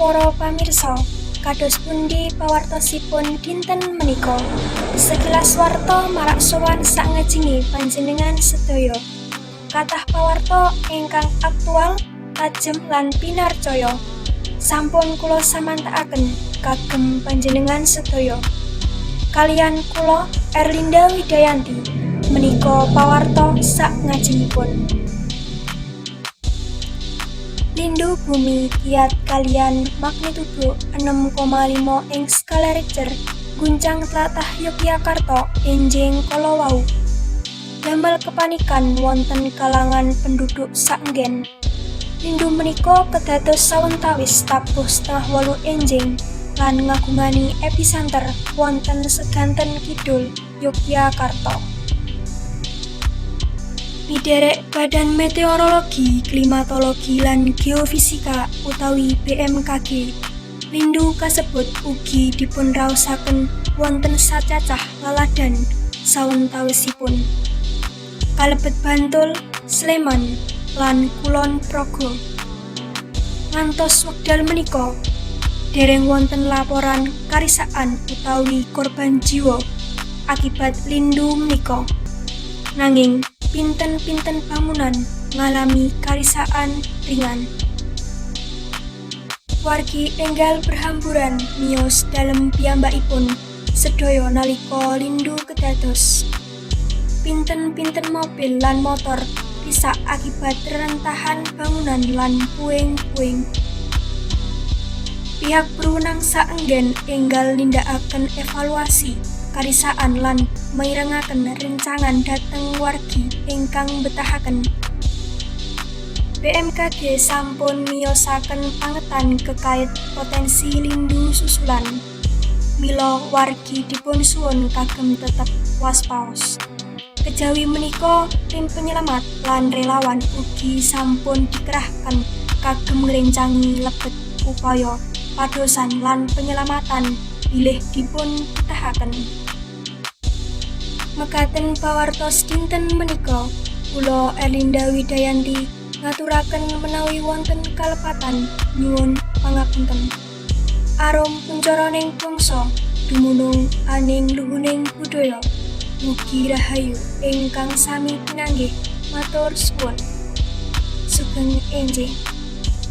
Para pamirsa, kados pundi pawartosipun dinten menika? Sekilas warta marak sowan sakngajenge panjenengan sedaya. Kathah pawarta ingkang aktual, tajem lan pinarcaya. Sampun kula samantakaken kagem panjenengan sedaya. Kaliyan kula, Erlinda Widayanti, menika pawarta sakngajengipun. Lindu bumi kiyat kaliyan magnitudo 6,5 ing skala Richter guncang tlatah Yogyakarta enjing kala wau. Damel kepanikan wonten kalangan penduduk saenggen. Lindu menika kedados sawetawis tabuh 7.30 enjing lan ngagungani episenter wonten seganten kidul Yogyakarta. Miderek Badan Meteorologi, Klimatologi lan Geofisika utawi BMKG, lindu kasebut ugi dipunraosaken wonten sacacah laladan sawetawisipun kalebet Bantul, Sleman, lan Kulon Progo. Ngantos wekdal menika dereng wonten laporan karisakan utawi korban jiwa akibat lindu menika. Nanging pinten-pinten bangunan ngalami karisakan ringan. Wargi enggal berhamburan miyos dalem piyambakipun sedaya nalika lindu kedados. Pinten-pinten mobil lan motor risak akibat rerentahan bangunan lan puing-puing. Pihak berwenang saenggen enggal nindakaken evaluasi karisakan lan mirengaken rencangan dhateng wargi ingkang mbetahaken. BMKG sampun miyosaken pangetan kekait potensi lindu susulan. Mila wargi dipun suwun kagem tetep waspaos. Kejawi menika, tim penyelamat lan relawan ugi sampun dikerahkan kagem ngrencangi lebet upaya padosan lan penyelamatan bilih dipun betahaken. Mekaten pawartos dinten menika, kula, Erlinda Widayanti, ngaturaken menawi wonten kalepatan nyuwun pangapunten. Arum kuncarane bangsa dumunung aning luhuning budaya. Mugi rahayu ingkang sami pinanggih, matur suwun. Sugeng enjing.